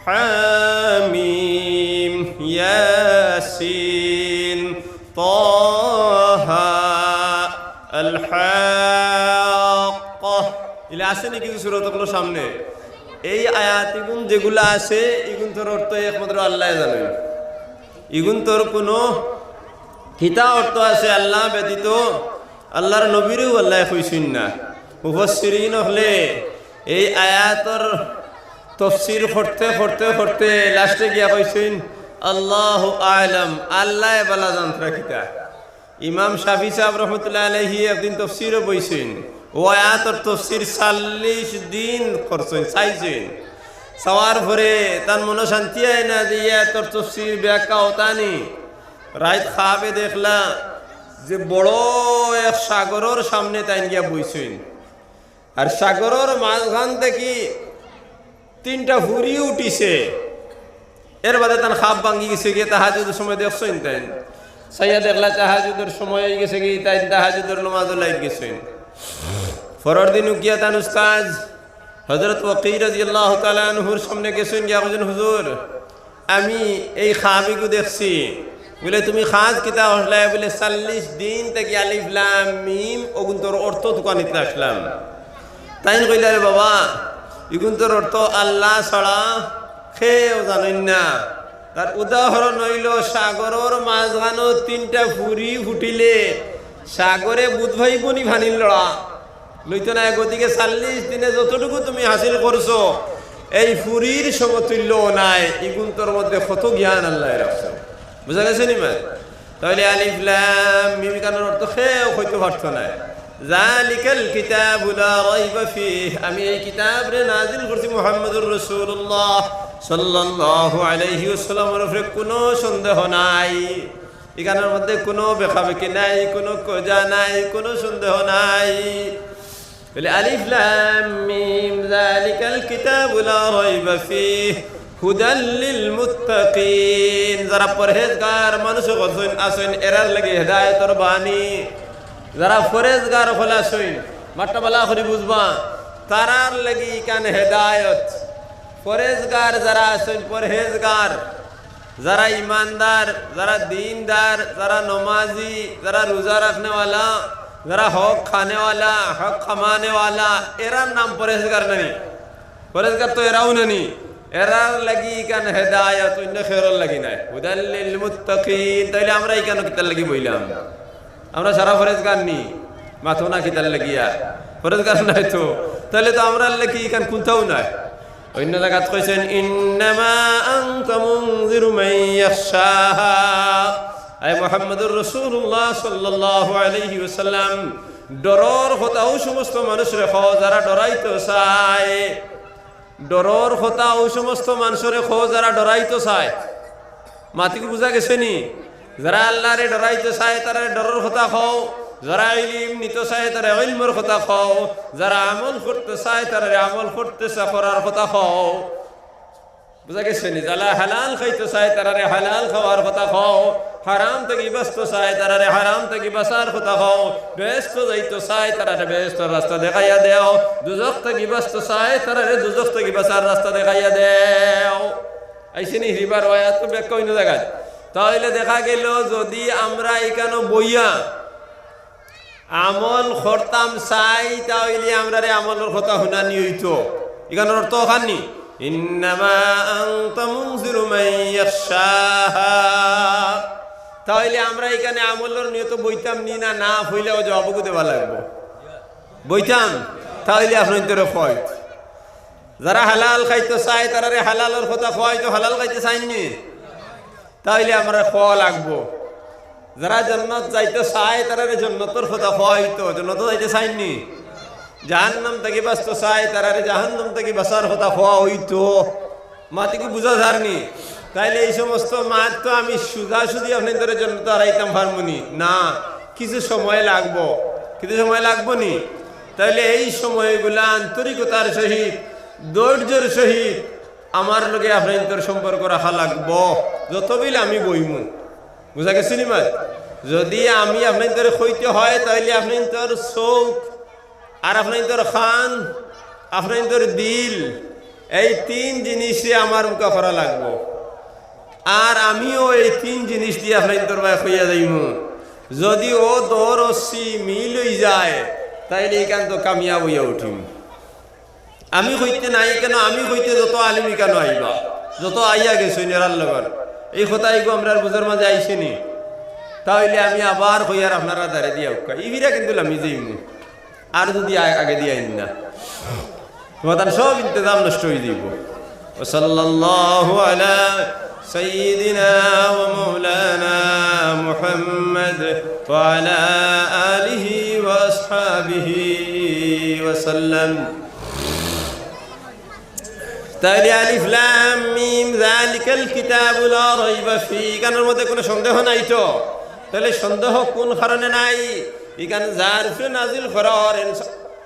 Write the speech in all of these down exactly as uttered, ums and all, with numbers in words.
حم يس طه الحاقة। ইলা আছে নি কিছু সূরত অকলর সামনে? এই আয়াত ইগুন যেগুলা আছে, ইগুনতর অর্থ একমাত্র আল্লায় জানইন। ইগুনতর কুনু কিতা অর্থ আছে আল্লা ব্যতীত, আল্লার নবীরেও আল্লায় কইছইন না। মুফাসসিরিন অকলে এই আয়াতর তফসির করতে করতে করতে লাস্টে গিয়া কইছইন, "আল্লাহু আ'লাম", আল্লায় বালা জানতরা কিতা। ইমাম শাফি সাব রহমতুল্লাহ আলাইহি একদিন তফসিরো বইছইন, অউ আয়াতর তফসির চাল্লিশ দিন করছইন, চাইছইন। চাওয়ার পরে তান মনো শান্তি অয় না যে ই আয়াতর তফসির ব্যাখ্যা অতা নি। রাইত খাবে দেখলা যে বড় এক সাগরর সামনে তাইন গিয়া বইছইন। আর সাগরর মাঝখান থাকি তিনটা ফুরি উঠিছে। এর বাদে তান খাব ভাঙ্গি গেছে গিয়া, তাহাজ্জুদর সময় দেখছইন তাইন। চাইয়া দেখলা তাহাজ্জুদর সময় অইগেছে গি, তাইন তাহাজ্জুদর নমাজো লাগি গেছইন। পরর দিন উকিয়া তান উস্তাজ হযরত ওয়াকি রাদিয়াল্লাহু তাআলা আনহুর সামনে গেছইন, গিয়া কইছইন, "হুজুর, আমি এই খাব ইগু দেখছি।" বুলে, "তুমি খাজ কিতা করলায়?" বুলে, "চাল্লিশ দিন থাকি আলিফ লাম মিম অগুনতর অর্থ তুকানিত আছলাম।" তাইন কইলা, "রে বাবা, ইগুনতর অর্থ আল্লা ছাড়া কেউ জানইন না।" তার উদাহরণ অইলো, সাগরর মাঝখানো তিনটা ফুরি ফুটিলে সাগরে বুঝ পাইবো নি পানির লড়া? লইতো নায়। গতিকে চাল্লিশ দিনে যতটুকু তুমি হাসিল করছো, এই ফুরির সমতুল্য নায়। ইগুনতর মধ্যে কত জ্ঞান আল্লায় রাখছইন। বুঝা গেছে নি মা? তাইলে আলিফ লাম মিম ইখানর অর্থ কেউ কইতো পারতো নায়। যালিকাল কিতাবু লা রাইবা ফিহ, আমি এই কিতাবরে নাজিল করছি মুহাম্মদুর রাসূলুল্লাহ সাল্লাল্লাহু আলাইহি ওয়াসাল্লামর উপরে কুনু সন্দেহ নাই। ইখানর মধ্যে কুনু বেকাবেকি নাই, কুনু কজা নাই, কুনু সন্দেহ নাই। বুলে, আলিফ লাম মিম, যালিকাল কিতাবু লা রাইবা ফিহ, হুদাল লিল মুত্তাকিন। যারা পরহেজগার মানুষ অকল আছইন, এরার লাগি হেদায়েতর বাণী। যারা পরহেজগার অকল আছইন, মাতটা বালা করি বুঝবা, তারার লাগি ইখান হেদায়েত। পরহেজগার যারা আছইন, পরহেজগার, যারা ইমানদার, যারা দিনদার, যারা নমাজি, যারা রোজা রাখনেওয়ালা, যারা হক খানেওয়ালা, হক কামানেওয়ালা, এরার নাম পরহেজগার নানি? পরহেজগার তো এরাও নানি। এরার লাগি ইখান হেদায়েত, অইন্য কেউরর লাগি নায়। হুদাল লিল মুত্তাকিন। তাইলে আমরা ইখানো কিতার লাগি বইলাম? আমরা সারা পরহেজগার নি? মাতো না কিতার লাগিয়া? পরহেজগার নায় তো। তাইলে তো আমরার লাগি ইখান কুন্তাও নায়। অইন্য জাগাত কইছইন, "ইন্নামা আনতা মুনজিরু মান ইয়াখশাহা।" আয় মুহাম্মদুর রাসূলুল্লাহ সাল্লাল্লাহু আলাইহি ওয়াসাল্লাম, ডরর কথা অউ সমস্ত মানুষরে কও, যারা ডরাইতো চায়। ডরর কথা অউ সমস্ত মানষরে কও, যারা ডরাইতো চায়। মাতিকি বুঝা গেছে নি? যারা আল্লারে ডরাইতো চায়, তারারে ডরর কথা কও। যারা ইলিম নিতো চায়, তারারে ইলমর কথা কও। যারা আমল করতো চায়, তারারে আমল করতে চা-, করার কথা কও। বুঝা গেছে নি? যারা হালাল খাইতো চায়, তারারে হালাল খাওয়ার কথা কও। হারাম থাকি বাঁচতো চায়, তারারে হারাম থাকি বাঁচার কথা কও। বেহেস্তো যাইতো চায়, তারারে বেহেস্তর রাস্তা দেখাইয়া দেও। দুজখ থাকি বাঁচতো চায়, তারারে দুজখ থাকি বাঁচার রাস্তা দেখাইয়া দেও। আইছে নি? হিরিবার আয়াত তো ব্যাখ্যা অইন্য জাগাত। তাইলে দেখা গেল, যদি আমরা ইখানো বইয়া আমল করতাম চাই, তাইলে আমরারে আমলর কথা হুনানি অইতো। ইখানর অর্থ অখান নি, "ইন্নামা আনতা মুনজিরু মান ইয়াখশাহা।" তাইলে আমরা ইখানে আমলর নিয়তো বইতাম নি না, না বইলেও জবাবগু দেওয়া লাগবো। বইতাম, তাইলে আপনাইন্তরে কইত। যারা হালাল খাইতো চায়, তারারে হালালর কথা কওয়া অইতো, হালাল খাইতে চাইন নি? তাইলে আমরারে কওয়া লাগবো। যারা জন্নত যাইতো চায়, তারারে জন্নতর কথা কওয়া অইতো, জন্নতো যাইতে চাইন নি? জাহান্নাম থাকি বাঁচতো চায়, তারারে জাহান্নাম থাকি বাঁচার কথা কওয়া অইতো। মাতিকি বুঝা যার নি? তাইলে এই সমস্ত মাত তো আমি সুজাসুজি আপনাইন্তরে জন্নতো হারাইতাম পারমু নি? না, কিছু সময় লাগবো। কিছু সময় লাগবো নি? তাইলে এই সময়গুলা আন্তরিকতার সহিত, ধৈর্যর সহিত আমার লগে আপনাইন্তর সম্পর্ক রাখা লাগবো, যতবিল আমি বইমু। বুঝা গেছে নি মাত? যদি আমি আপনাইন্তরে কইতে হয়, তাইলে আপনাইন্তর চউখ আর আপনাইন্তর কান, আপনাইন্তর দিল, এই তিন জিনিসে আমার মুখা করা লাগবো। আর আমিও এই তিন জিনিস দিয়া আপনাইন্তর বায় কইয়া যাইমু। যদি অউ দর রশি মিল অই যায়, তাইলে ইখান তো কামিয়াব অইয়া উঠিম। আমি কইতে নাই কেনে, আমি কইতে যত আলিম ইখানো আইবা, যত আইয়া গেছইন এরার লগর, এই কথা ইগু আমরার বুঝর মাঝে আইছে নি, তাইলে আমি আবার কইয়ার আপনারা দারে দিয়া উক্কা, ইবিরা কিন্তু লামি যাইমু। আর যদি আ-, আগে দিয়া আইন না, তোমার সব ইন্তজাম নষ্ট অই যাইবো। وصلى الله على سيدنا ومولانا محمد وعلى آله وأصحابه وسلم. তাইলে আলিফ লাম মিম যালিকাল কিতাবু লা রাইবা ফি, ইখানর মধ্যে কোনো সন্দেহ নাই তো? তাইলে সন্দেহ কোন কারণে নাই? ইখান যার উপরে নাজিল করা অর,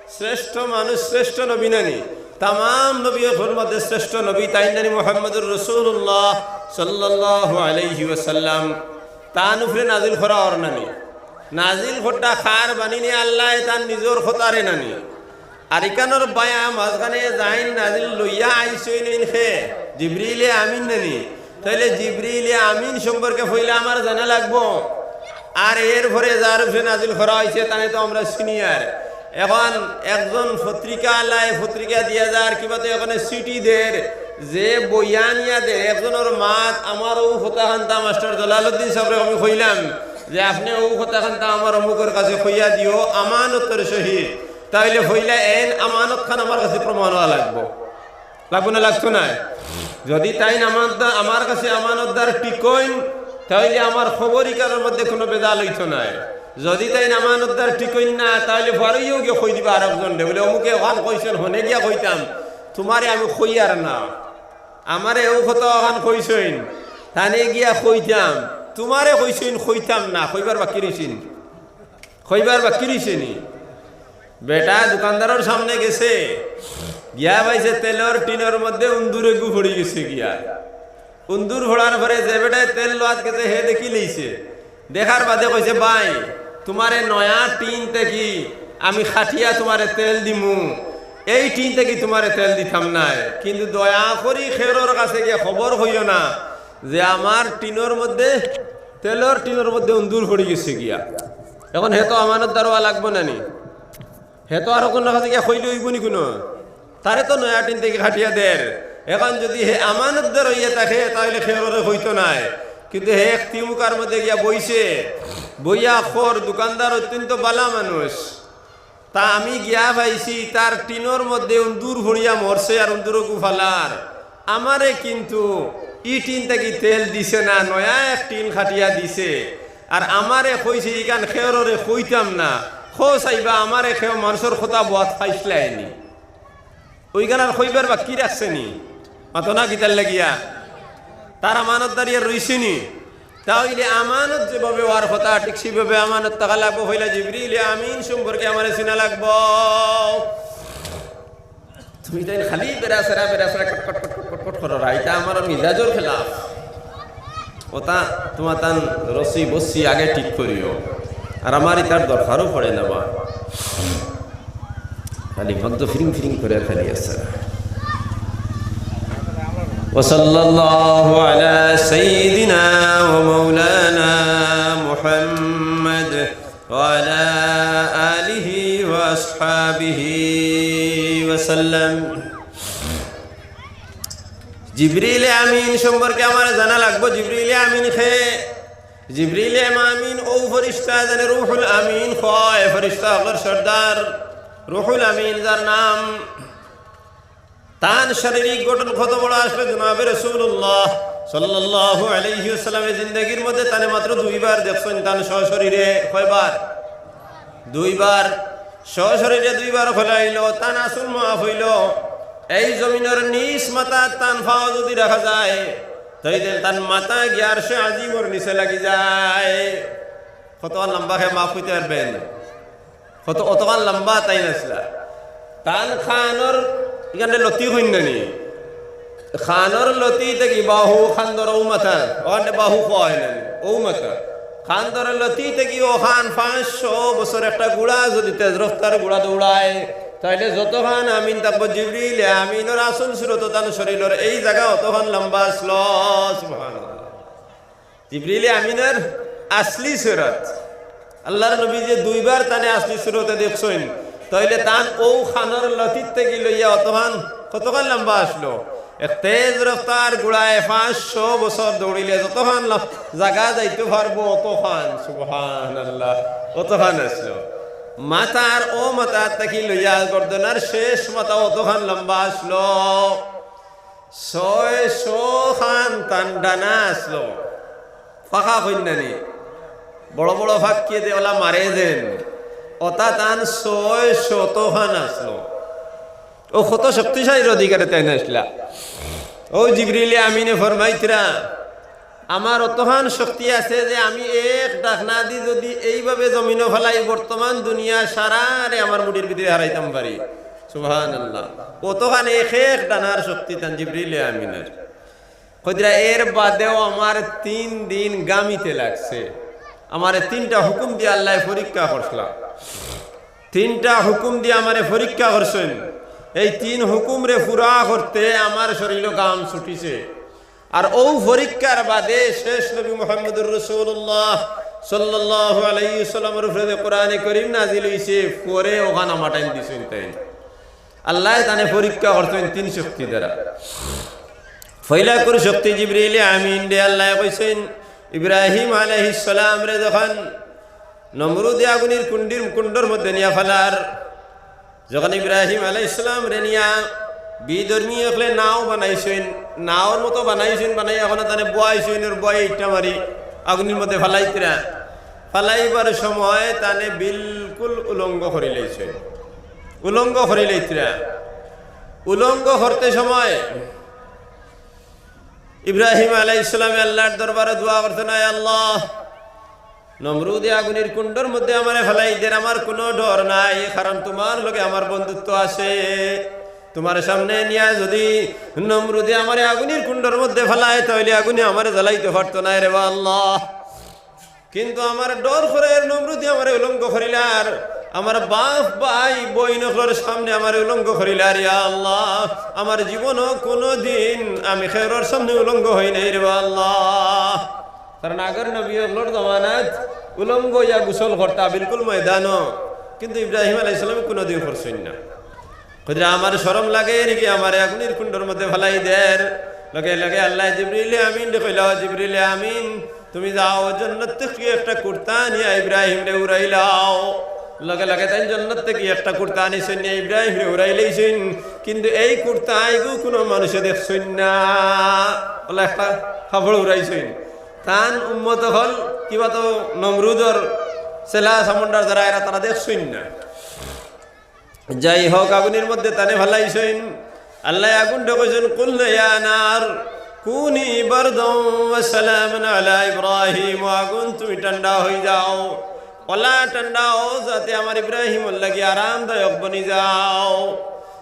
শ্রেষ্ঠ মানুষ, শ্রেষ্ঠ নবী নানি? তামাম নবী অকলর মধ্যে শ্রেষ্ঠ নবী তাইন নানি? মুহাম্মদুর রাসূলুল্লাহ সাল্লাল্লাহু আলাইহি ওয়াসাল্লাম। তান উপরে নাজিল করা অর নানি? নাজিল করতা কার বাণী নি? আল্লায় তান নিজর কথারে নানি? আর ইখানর বায় মাঝখানে যাইন নাজিল লইয়া আইছইন ইন কে? জিবরিলে আমিন নানি? তাইলে জিবরিলে আমিন সম্পর্কে পয়লা আমার জানা লাগবো। আর এরপরে যার উপরে নাজিল করা অইছে, তানে তো আমরা senior। এখন একজন পত্রিকা আলায় পত্রিকা দিয়া যার, কিবা তো এখানে চিঠি দের, যে বইয়া নিয়া দের, একজনর মাত আমার অউ কথাখানতা মাস্টার জালালউদ্দিন সাবরে আমি কইলাম যে, "আপনে অউ কথাখানতা আমার অমুকর কাছে কইয়া দিও, আমানতর সহিত।" তাইলে পয়লা এন আমানতখান আমার কাছে প্রমাণ অওয়া লাগবো। লাগবো না, লাগতো নায়? যদি তাইন আমানতদার, আমার কাছে আমানতদার টিকইন, তাইলে আমার খবর ইখানর মধ্যে কোনো বেজাল অইতো নায়। যদি তাইন আমানতদার টিকইন না, তাইলে পরেও গিয়া কই দিবা আরকজনরে, বুলে, "অমুকে অখান কইছইন, হনে গিয়া কইতাম, তুমারে আমি কইয়ার না। আমারে অউ কথা অখান কইছইন, তানে গিয়া কইতাম, তুমারে কইছইন, কইতাম না, কইবার বাকি রইছে নি?" কইবার বাকি রইছে নি? বেটা দোকানদারর সামনে গেছে, গিয়া পাইছে তেলর টিনর মধ্যে উন্দুর এগু পড়ি গেছে গিয়া। উন্দুর পড়ার পরে যে বেটায় তেল লওয়াত গেছে, হে দেখিলাইছে। দেখার বাদে কইছে, "ভাই, তুমারে নয়া টিন থাকি আমি কাটিয়া তুমারে তেল দিমু, এই টিন থাকি তুমারে তেল দিতাম নায়, কিন্তু দয়া করি কেউরর কাছে গিয়া খবর কইও না যে আমার টিনর মধ্যে, তেলর টিনর মধ্যে উন্দুর পড়ি গেছে গিয়া।" এখন হে তো আমানতদার অওয়া লাগবো না নি? হে তো আরকজনর কাছে গিয়া কইলে অইবো নি কুনু? তারে তো নয়া টিন থাকি কাটিয়া দের। এখন যদি হে আমানতদার অইয়া থাকে, তাইলে কেউররে কইতো নায়। কিন্তু হে এক তিমুকার মধ্যে গিয়া বইছে, বইয়া কর, দোকানদার অত্যন্ত ভালা মানুষ। তা আমি গিয়া পাইছি, তার টিনর মধ্যে উন্দুর পড়িয়া মরছে আর উন্দুরগু ফালার। আমারে কিন্তু ই টিন থাকি তেল দিছে না, নয়া এক টিন কাটিয়া দিছে। আর আমারে কইছে, "ইখান কেউররে কইতাম না।" কও চাইবা, আমারে কেউ মানষর কথা বওয়াত পাইছলায় নি? অউখান আর কইবার বাকি রাখছে নি? মাতো না কিতার লাগিয়া? তার আমানতদারি আর রইছে নি? তাইলে আমানত যেভাবে অওয়ার কথা, ঠিক সেইভাবে আমানত থাকা লাগবো। পয়লা জিবরিল আমিন সম্পর্কে আমারে চিনা লাগবো। তুমি তাইন খালি বেড়াছেড়া, বেড়াছেড়া, কট, কট, কট, কট, কট, কট করো, ইটা আমার মিজাজর খেলাফ। অতা তুমার তান রশি বশি আগে ঠিক করিও, আর আমার ইতার দরকারও পড়ে না বা। খালি ভক্ত ফিরিং ফিরিং করে খালি আছে। وصلى الله على سيدنا ومولانا محمد وعلى آله وأصحابه وسلم. জিবরিল আমিন সম্পর্কে আমারে জানা লাগবো, জিবরিল আমিন কে? জিবরিল আমিন অউ ফিরিস্তা যানে রুহুল আমিন কয়, ফিরিস্তা অকলর সর্দার রুহুল আমিন যার নাম। তান শারীরিক গঠন কত বড় আসলে জনাবে রাসূলুল্লাহ সাল্লাল্লাহু আলাইহি ওয়াসাল্লামে জিন্দেগির মধ্যে তানে মাত্র দুইবার দেখছইন, তান সশরীরে। কয়বার? দুইবার। সশরীরে দুইবার খোলা অইলো, তান আসল মাফ অইলো। এই জমিনর নিচ মাথা তান পাও যদি রাখা যায়, তাইলে তান মাথা গিয়া আরশে আজিমর নিচে লাগি যায়। কত লম্বা হে মাফ কইতে পারবেন? কত, অতখান লম্বা তাইন আছলা। তান কানর ইখানে লতি কইন না নি? কানর লতি থাকি বাহু, কান্দর অউ মাথা, অখানে বাহু কওয়া অয় না নি? অউ মাথা। কান্দর লতি থাকি অখান পাঁচশো বছর একটা ঘোড়া যদি তেজ রফতার ঘোড়া দৌড়ায়, তাইলে যতখান আমিন থাকবো, জিবরিল আমিনর আসল সুরত তান শরীলর এই জাগা অতখান লম্বা আছলো। সুবহানাল্লাহ। জিবরিল আমিনর আসলি সুরত, আল্লাহর নবী যে দুইবার তানে আসলি সুরতে দেখছইন, তাইলে তান অউ খানর লতির থাকি লইয়া অতখান, কতখান লম্বা আছলো। এক তেজ রফতার ঘোড়ায় পাঁচশো বছর দৌড়িলে যতখান ল-, জাগা যাইতো পারবো অতখান, সুবহানাল্লাহ, অতখান আছলো। মাথার, অউ মাথার থাকি লইয়া গর্দনার শেষ মাথা অতখান লম্বা আছলো। ছয়শো খান তান ডানা আছলো। ফাঁকা কইন্নানি। বড় বড় ফাঁকিয়ে দে ওলা মারে দেন। অতা তান ছয়শত খান আছলো। অউ কত শক্তিশালীর অধিকারী তাইন আছলা। অউ জিবরিলে আমিনে ফরমাইতরা, আমার অতখান শক্তি আছে যে আমি এক ডাকনা দি যদি এইভাবে জমিনো ফালাই, বর্তমান দুনিয়া সারারে আমার মুঠির ভিতরে হারাইতাম পারি। সুবহানাল্লাহ। অতখান এক এক ডানার শক্তি তান জিবরিলে আমিনর। কইতরা, এর বাদেও আমার তিন দিন গামিতে লাগছে, আমারে তিনটা হুকুম দিয়া আল্লায় পরীক্ষা করছলা। তিনটা হুকুম দিয়া আমারে পরীক্ষা করছইন। এই তিন হুকুমরে পুরা করতে আমার শরীলো গাম ছুটিছে। আর অউ পরীক্ষার বাদে শেষ নবী মুহাম্মদুর রাসূলুল্লাহ সাল্লাল্লাহু আলাইহি ওয়াসাল্লামর উপরে যে কোরআনে করিম নাজিল অইছে, পরে অখান আমাটাইন দিছইন তাইন। আল্লায় তানে পরীক্ষা করছইন তিন শক্তি দ্বারা। পয়লাকুর শক্তি জিবরিলে আমিনরে আল্লায় কইছইন, ইব্রাহিম আলাইহিস সালামরে যখন নমরুদে আগুনির কুণ্ডির, কুণ্ডর মধ্যে নিয়া ফালার, যখন ইব্রাহিম আলাইহিস সালামরে নিয়া বিধর্মী অকলে নাও বানাইছইন, নাওর মতো বানাইছইন, বানাই অখন তানে বওয়াইছইন, অর বওয়াই ইটা মারি আগুনির মধ্যে ফালাইতরা, ফালাইবার সময় তানে বিলকুল উলঙ্গ করিলাইছইন, উলঙ্গ করিলাইতরা। উলঙ্গ করতে সময় ইব্রাহিম আলাইহিস সালামে আল্লাহর দরবারে দোয়া করছইন, আয় আল্লাহ, নমরুদে আগুনির কুণ্ডর মধ্যে আমারে ফালাই দের, আমার কুনু ডর নাই, কারণ তুমার লগে আমার বন্ধুত্ব আছে। তুমার সামনে নিয়া যুদি নমরুদে আমারে আগুনির কুণ্ডর মধ্যে ফালায়, তাইলে আগুনে আমারে জ্বালাইতো পারতো নায় রে বা আল্লাহ। কিন্তু আমার ডর করের নমরুদে আমারে উলঙ্গ করিলার, আমার বাফ, ভাই, বইন অকলর সামনে আমারে উলঙ্গ করিলার, ইয়া আল্লাহ, আমার জীবনো কুনুদিন আমি কেউরর সামনে উলঙ্গ অই নাই রে বা আল্লাহ। কারণ আগর নবী অকলর জমানাত উলঙ্গ অইয়া গোসল করতা বিলকুল ময়দানো, কিন্তু ইব্রাহিম আলাইহিস সালামে কুনুদিন করছইন না। কইরা, আমার শরম লাগে, এর কি আমারে আগুনির কুণ্ডর মধ্যে ফালাই দের। লগে লগে আল্লায় জিবরিলে আমিনরে কইলা, "জিবরিলে আমিন, তুমি যাও, জন্নত থাকি একটা কুর্তা আনিয়া ইব্রাহিমরে উড়াইলাও।" লগে লগে তাইন জন্নত থাকি একটা কুর্তা আনিছইন, ইব্রাহিমরে উড়াইলাইছইন। কিন্তু এই কুর্তা ইগু কুনু মানুষে দেখছইন না। অলা একটা কাপড় উড়াইছইন। তান উম্মত অকল কিবা তো নমরুদর ছেলা চামুন্ডার যারা এরা তারা দেখছইন না। যাই হোক, আগুনির মধ্যে তানে ফালাইছইন। আল্লায় আগুনরে কইছইন, "কুলনা ইয়া নার কুনি বারদাও ওয়া সালামান আলা ইব্রাহিম।" ও আগুন, তুমি ঠান্ডা অই যাও, অলা ঠান্ডা অও যাতে আমার ইব্রাহিমর লাগি আরামদায়ক বনি যাও।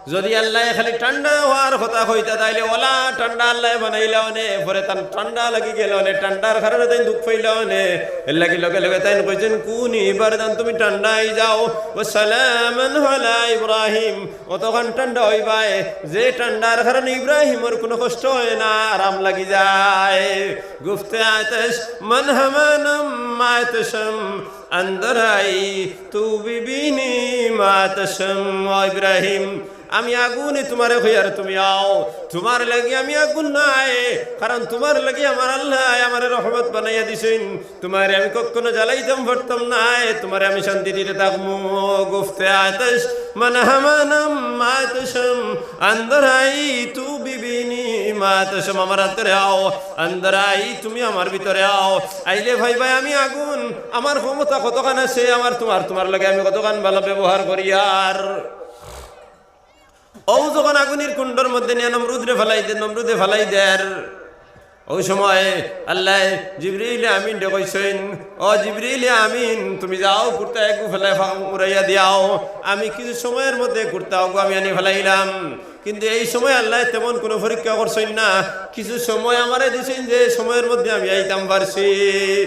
যুদি আল্লায় খালি ঠান্ডা অওয়ার কথা কইতা, তাইলে অলা ঠান্ডা আল্লায় বানাইলা অনে, পরে তান ঠান্ডা লাগি গেল অনে, ঠান্ডার কারণে তাইন দুখ পাইলা অনে। এর লাগি লগে লগে তাইন কইছইন, "কুনি বারদান, তুমি ঠান্ডা অই যাও, ওয়া সালামান আলা ইব্রাহিম।" অতখান ঠান্ডা অইবায়, যে ঠান্ডার কারণে ইব্রাহিমর কুনু কষ্ট অয় না, আরাম লাগি যায়। গুফতে আতশ মন হামানম আতশম, আন্দর আই তু বিবিনি মাতশম। ও ইব্রাহিম, আমি আগুনে তুমারে কইয়ার তুমি আও, তুমার লাগি আমি আগুন নায়, কারণ তুমার লাগি আমার আল্লায় আমারে রহমত বানাইয়া দিছইন, তুমারে আমি কখনো জ্বালাইতাম পারতাম নায়, তুমারে আমি শান্তি দিতে থাকমু। গুফতে আতশ মন হামানম আতশম, আন্দর আই তু বিবিনি মাতশম। আমার আন্তরে আও, আন্দর আই তুমি আমার ভিতরে আও। আইলে পাইবায় আমি আগুন, আমার ক্ষমতা কতখান আছে, আমার তুমার, তুমার লগে আমি কতখান ভালা ব্যবহার করিয়ার। অউ যখন আগুনির কুণ্ডর মধ্যে নিয়া নমরুদরে ফালাই দে, নমরুদে ফালাই দের, অউ সময় আল্লায় জিবরিল আমিনরে কইছইন, "ও জিবরিল আমিন, তুমি যাও, কুর্তা এগু ফালাই ফা-, উড়াইয়া দিয়াও, আমি কিছু সময়র মধ্যে কুর্তা অগু আমি আনি ফালাইলাম।" কিন্তু এই সময় আল্লায় তেমন কুনু পরীক্ষা করছইন না, কিছু সময় আমারে দিছইন যে সময়র মধ্যে আমি আইতাম পারছি।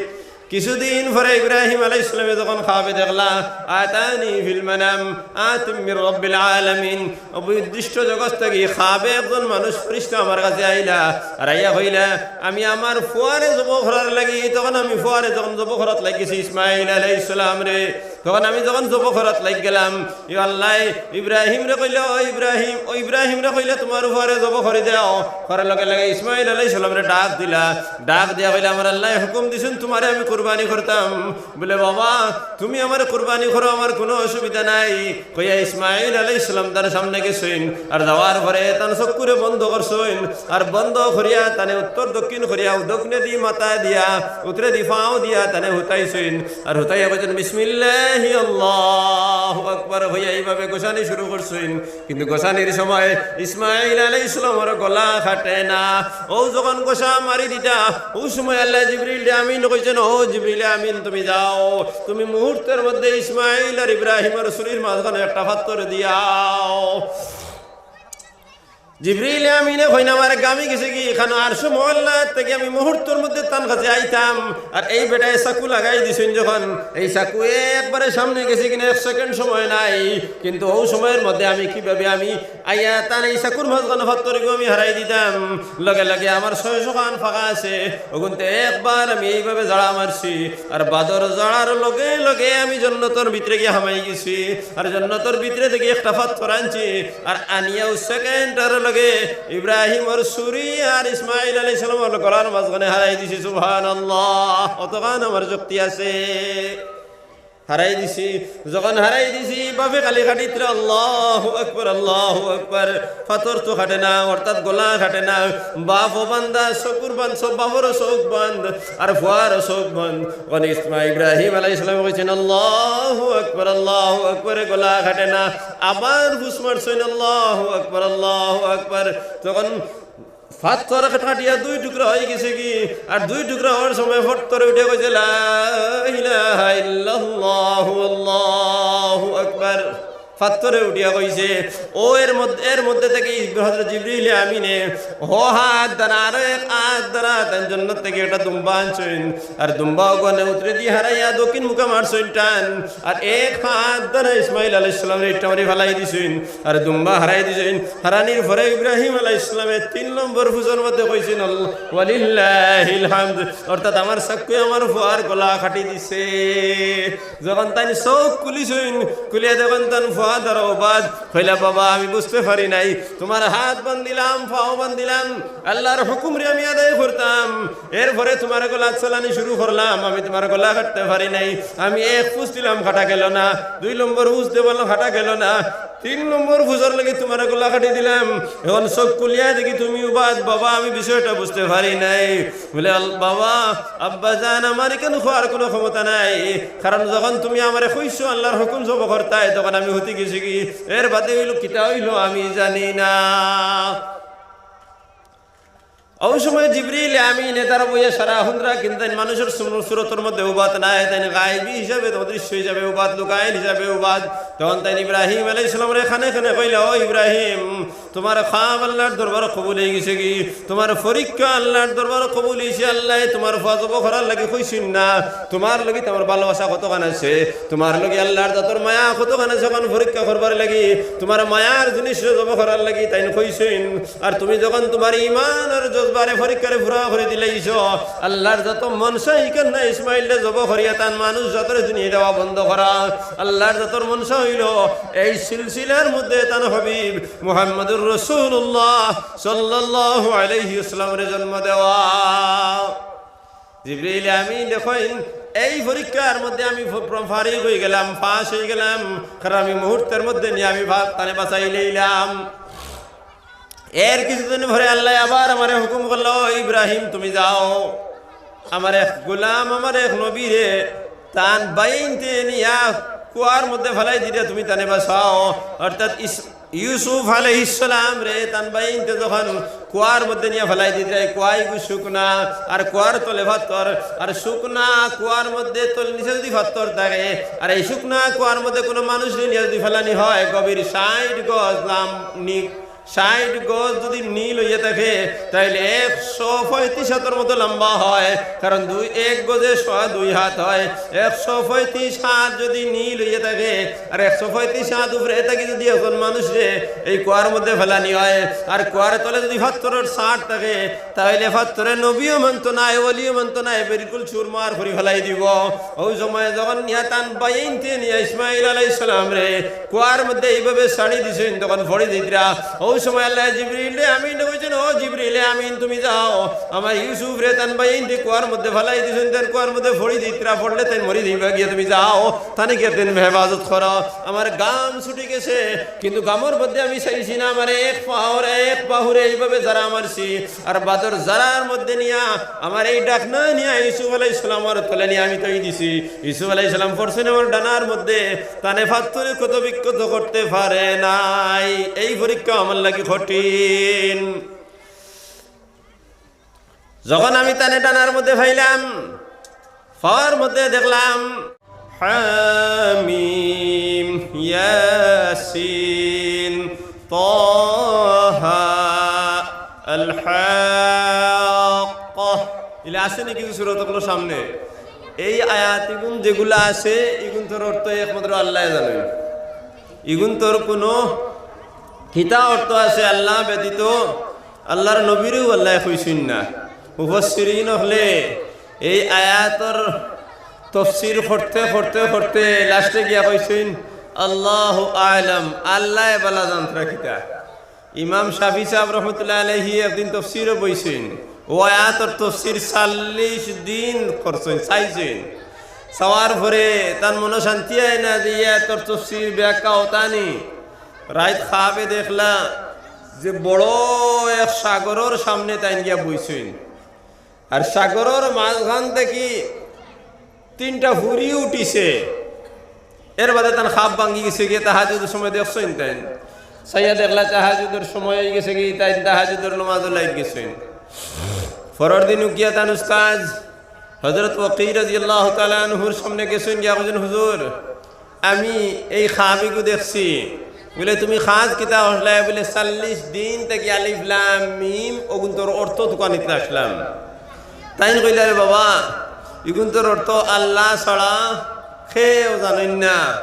কিছুদিন পরে ইব্রাহিম আলাইহিস সালামে যখন খাবে দেখলা, "আতানি ফিল মানাম আতিম মির রাব্বিল আলামিন", অবুদ্দিষ্ট জগৎ থাকি খাবে একজন মানুষ ফিরিস্তা আমার কাছে আইলা, আর আইয়া কইলা, "আমি আমার ফুয়ারে জব করার লাগি, তখন আমি ফুয়ারে যখন জব করাত লাগিছি ইসমাইল আলাইহিস সালামরে, তখন আমি যখন জব করাত লাগি গেলাম, ইয়া আল্লাহ ইব্রাহিমরে কইলা, 'ও ইব্রাহিম, ও ইব্রাহিমরে কইলা, তোমার ফুয়ারে জব করি দেও।' করার লগে লগে ইসমাইল আলাইহিস সালামরে ডাক দিলা, ডাক দিয়া কইলা, 'আমার আল্লাহ হুকুম দিছইন, তোমারে আমি কুরবানি করতাম।' বলে, 'বাবা, তুমি আমারে কুরবানি করো, আমার কুনু অসুবিধা নাই।' কইয়া ইসমাইল আলাইহিস সালাম তার সামনে গেছইন, আর যাওয়ার পরে তান চক্ষুরে বন্ধ করছইন, আর বন্ধ করিয়া তানে উত্তর দক্ষিণ করিয়া, দক্ষিণেদি মাথা দিয়া, উত্তরেদি পাও দিয়া তানে হুতাইছইন, আর হুতাইয়া কইছইন, "বিসমিল্লাহি আল্লাহু আকবার" কইয়া এইভাবে গোসানি শুরু করছইন। কিন্তু গোসানির সময় ইসমাইল আলাইহিস সালামর গলা কাটে না। অউ যখন গোসা মারি দিতা, অউ সময় আল্লাহ জিবরিল আমিন কইছইন, "ও জিবরিল আমিন, তুমি যাও, তুমি মুহূর্তের মধ্যে ইসমাইল আর ইব্রাহিমর ছুরির মাঝখানো একটা পাথর দিয়াও।" জিবরিল আমিনে কইন, "আমার গামি গেছে কি, এখানো আরশো মুআল্লাত থাকি আমি মুহূর্তের মধ্যে তান কাছে আইতাম।" আর এই বেটায় চাকু লাগাই দিছইন যখন, এই চাকু একবারে সামনে গেছে কিনা এক সেকেন্ড সময় নাই, কিন্তু অউ সময়ের মধ্যে আমি কিভাবে আমি আইয়া তান এই চাকুর মাঝখানো পাথরগু আমি হারাই দিতাম। লগে লগে আমার ছয়শো খান ফাঁকা আছে, অগুনতে একবার আমি এইভাবে ঝাড়া মারছি, আর বাদর ঝাড়ার লগে লগে আমি জন্নতর ভিতরে গিয়া হামাই গেছি, আর জন্নতর ভিতরে থাকি একটা পাথর আনছি, আর আনিয়াউ সেকেন্ডর লগে ইব্রাহিমর ছুরি আর ইসমাইল আলাইহিস সালামর গলার মাঝখানো হারাই দিছি। সুবহানাল্লাহ, অতখান আমার শক্তি আছে। হারাই দিছি। যখন হারাই দিছি, বাপে খালি কাটিত্রা, "আল্লাহু আকবার, আল্লাহু আকবার।" পাথর তো কাটে না, অর্থাৎ গলা কাটে না। বাপও বান্দা, চকুর বান্ধ, সব বাপরও চউখ বান্ধ, আর ফুয়ারও চউখ বান্ধ। অখন ইসমা-, ইব্রাহিম আলাইহিস সালামে কইছইন, "আল্লাহু আকবার, আল্লাহু আকবার", গলা কাটে না। আবার ফুস মারছইন, "আল্লাহু আকবার, আল্লাহু আকবার।" তখন পাথর কাটিয়া দুই টুকরা অই গেছে কি, আর দুই টুকরা অওয়ার সময় পাথরে উঠিয়া কইছে, "লা ইলাহা ইল্লাল্লাহু, আল্লাহু আকবার।" পাথরে উঠিয়া কইছে। অউ এর মধ্যে, এর মধ্যে থাকি হযরত জিবরিল আমিনে অউ আত দ্বারা, আরো এক আত দ্বারা তাইন জন্নত থাকি একটা দুম্বা আনছইন। আর দুম্বা অগুরে উত্তরেদি হারাইয়া দক্ষিণ মুখা মারছইন টান। আর এক আত দ্বারা ইসমাইল আলাইহিস সালামরে ইটা মারি ফালাই দিছইন। আর দুম্বা হারাই দিছইন। হারানির পরে ইব্রাহিম আলাইহিস সালামে তিন নম্বর ফুসর মধ্যে কইছইন, "আল্লাহ, ওয়ালিল্লাহিল হামদ", অর্থাৎ আমার চাকুয়ে আমার ফুয়ার গলা কাটি দিছে। যখন তাইন চউখ খুলিছইন, খুলিয়া দেখইন তান ফুয়া দাঁড়াও বাদ। কইলা, "বাবা, আমি বুঝতে পারি নাই, তোমার আত বান্ধিলাম, পাও বান্ধিলাম, আল্লার হুকুমরে আমি আদায় করতাম, এরপরে তোমার গলাত চালানি শুরু করলাম, আমি তোমার গলা কাটতে পারি নাই। আমি এক ফুস দিলাম, কাটা গেল না, দুই নম্বর ফুস দিলাম, কাটা গেল না, তিন নম্বর ফুসর লাগি তোমার গলা কাটি দিলাম। অখন চউখ খুলিয়া দেখি তুমিও বাদ, বাবা, আমি বিষয়টা বুঝতে পারি নাই।" বলে, "আল-, বাবা, আব্বাজান, আমার ইখান কওয়ার কুনু ক্ষমতা নাই, কারণ যখন তুমি আমারে কইছো আল্লার হুকুম জব করতায়, তখন আমি হুতি গেছি কি, এর বাদে অইলো কিতা অইলো আমি জানি না।" অউ সময় জিবরিল আমিনে তারা বইয়া সারা হুনরা, কিন্তু তাইন মানুষর সুর-, সুরতর মধ্যে উবাত নাই, তাইন গায়েবী হিসাবে, অদৃশ্য হিসাবে উবাত, লুকাইল হিসাবে উবাত। তখন তাইন ইব্রাহিম আলাইহিস সালামরে কানে কানে কইলা, "ও ইব্রাহিম, তোমার খাব আল্লার দরবারো কবুল অই গেছে কি? তোমার পরীক্ষা আল্লার দরবারো কবুল অইছে, আল্লায় তোমার ফুয়া জব করার লাগি কইছইন না? তোমার লাগি তো আমার ভালোবাসা কতখান আছে, তোমার লাগি আল্লার জাতর মায়া কতখান আছে, অখান পরীক্ষা করবার লাগি, তোমার মায়ার জিনিসরে জব করার লাগি তাইন কইছইন।" আর তুমি যখন তোমার ইমান আর জজবারে পরীক্ষারে পুরা করি দিলাইছো, আল্লার জাতো মনশা ইখান না ইসমাইলরে জব করিয়া তান মানুষ জাতরে দুনিয়া দেওয়া বন্ধ করা। আল্লার জাতর মনশা অইলো এই সিলসিলার মধ্যে তান হাবিব মুহাম্মাদুর রাসূলুল্লাহ সাল্লাল্লাহু আলাইহি ওয়াসাল্লামরে জন্ম দেওয়া। জিবরিল আমিন দেখইন, এই পরীক্ষার মধ্যে আমি ফ-, ফ-, ফারিগ অই গেলাম, পাস অই গেলাম, কারণ আমি মুহূর্তের মধ্যে নিয়া আমি বা-, তানে বাঁচাই লইলাম। এর কিছুদিন পরে আল্লায় আবার আমারে হুকুম করলা, "ও ইব্রাহিম, তুমি যাও, আমার এক গোলাম, আমার এক নবীরে তান বাইনতে নিয়া কুয়ার মধ্যে ফালাই দিরা, তুমি তানে বাঁচাও।" অর্থাৎ ইস-, ইউসুফ আলাইহিস সালামরে তান বাইনতে যখন কুয়ার মধ্যে নিয়া ফালাই দিরা, এই কুয়াইগু শুকনা, আর কুয়ার তলে পাথর, আর শুকনা কুয়ার মধ্যে তল নিচে যদি পাথর থাকে, আর এই শুকনা কুয়ার মধ্যে কুনু মানুষরে নিয়া যদি ফালানি হয়, গভীর ষাইট গজ লাম-, নি-, ষাইট গজ যুদি নীল অইয়া থাকে, তাইলে একশো পঁয়ত্রিশ আতর মতো লম্বা হয়, কারণ দুই, এক গজে সোয়া দুই হাত হয়। একশো পঁয়ত্রিশ আত যুদি নীল অইয়া থাকে, আর একশো পঁয়ত্রিশ আত উপরে থাকি যুদি একজন মানুষরে এই কুয়ার মধ্যে ফালানি হয়, আর কুয়ার তলে যুদি পাত্থরর ছাট থাকে, তাইলে পাত্থরে নবীও মানতো নায়, ওলিও মানতো নায়, বিলকুল চুরমার করি ফালাই দিবো। অউ সময় যখন নিয়া তান ভাইয়াইন্তে নিয়া ইসমাইল আলাইহিস সালামরে কুয়ার মধ্যে এইভাবে ছাড়ি দিছইন, তখন পড়ি যাইতরা। অউ সময় আল্লায় জিবরিলে আমিনরে কইছইন, "ও জিবরিলে আমিন, তুমি যাও, আমার ইউসুফরে তান ভাইয়াইন্তে কুয়ার মধ্যে ফালাই দিছইন, তান কুয়ার মধ্যে পড়ি যাইতরা, পড়লে তাইন মরি যাইবা গিয়া, তুমি যাও, তানে গিয়া তান হেফাজত করো।" আমার ঘাম ছুটি গেছে, কিন্তু ঘামর মধ্যে আমি চাইছি না আমার এক পাওরে, এক বাহুরে এইভাবে জারা মারছি, আর বাদর জারার মধ্যে নিয়া আমার এই ডাকনা নিয়া ইউসুফ আলাইহিস সালামর তলে নিয়া আমি থই দিছি। ইউসুফ আলাইহিস সালাম পড়ছইন আমার ডানার মধ্যে, তানে পাত্থরে ক্ষত বিক্ষত করতে পারে নাই। এই পরীক্ষা আমার লাগি কঠিন। যখন আমি তানে ডানার মধ্যে পাইলাম, পাওর মধ্যে দেখলাম, হামিম, ইয়াসিন, তাহা, আল হাক্কাহ। ইলা আছে নি কিছু সূরত অকলর সামনে? এই আয়াত ইগুন যেগুলা আছে, ইগুনতর অর্থ একমাত্র আল্লায় জানইন। ইগুনতর কুনু কিতা অর্থ আছে আল্লা ব্যতীত, আল্লার নবীরেও আল্লায় কইছইন না। মুফাসসিরিন অকলে এই আয়াতর তফসির করতে, করতে, করতে লাস্টে গিয়া কইছইন, "আল্লাহু আ'লাম", আল্লায় বালা জানতরা কিতা। ইমাম শাফি সাব রহমতুল্লাহি আলাইহি একদিন তফসিরো বইছইন, অউ আয়াতর তফসির চাল্লিশ দিন করছইন, চাইছইন। চাওয়ার পরে তান মনো শান্তি অয় না যে ই আয়াতর তফসির ব্যাখ্যা অতা নি। রাইত খাবে দেখলা যে বড় এক সাগরর সামনে তাইন গিয়া বইছইন, আর সাগরর মাঝখান থাকি তিনটা ফুরি উঠিছে। এর বাদে তান খাব ভাঙ্গি গেছে গিয়া, তাহাজ্জুদর সময় দেখছইন তাইন। চাইয়া দেখলা তাহাজ্জুদর সময় অই গেছে গি, তাইন তাহাজ্জুদর নমাজো লাগি গেছইন। পরর দিন উকিয়া তান উস্তাজ হযরত ওয়াকি রাদিয়াল্লাহু তাআলা আনহুর সামনে গেছইন, গিয়া কইছইন, "হুজুর, আমি এই খাব ইগু দেখছি।" বুলে, "তুমি খাজ কিতা করলায়?" বুলে, "চাল্লিশ দিন থাকি আলিফ লাম মিম অগুনতর অর্থ তুকানিত আছলাম।" তাইন কইলা, "রে বাবা, ইগুনতর অর্থ আল্লা ছাড়া কেউ জানইন না।"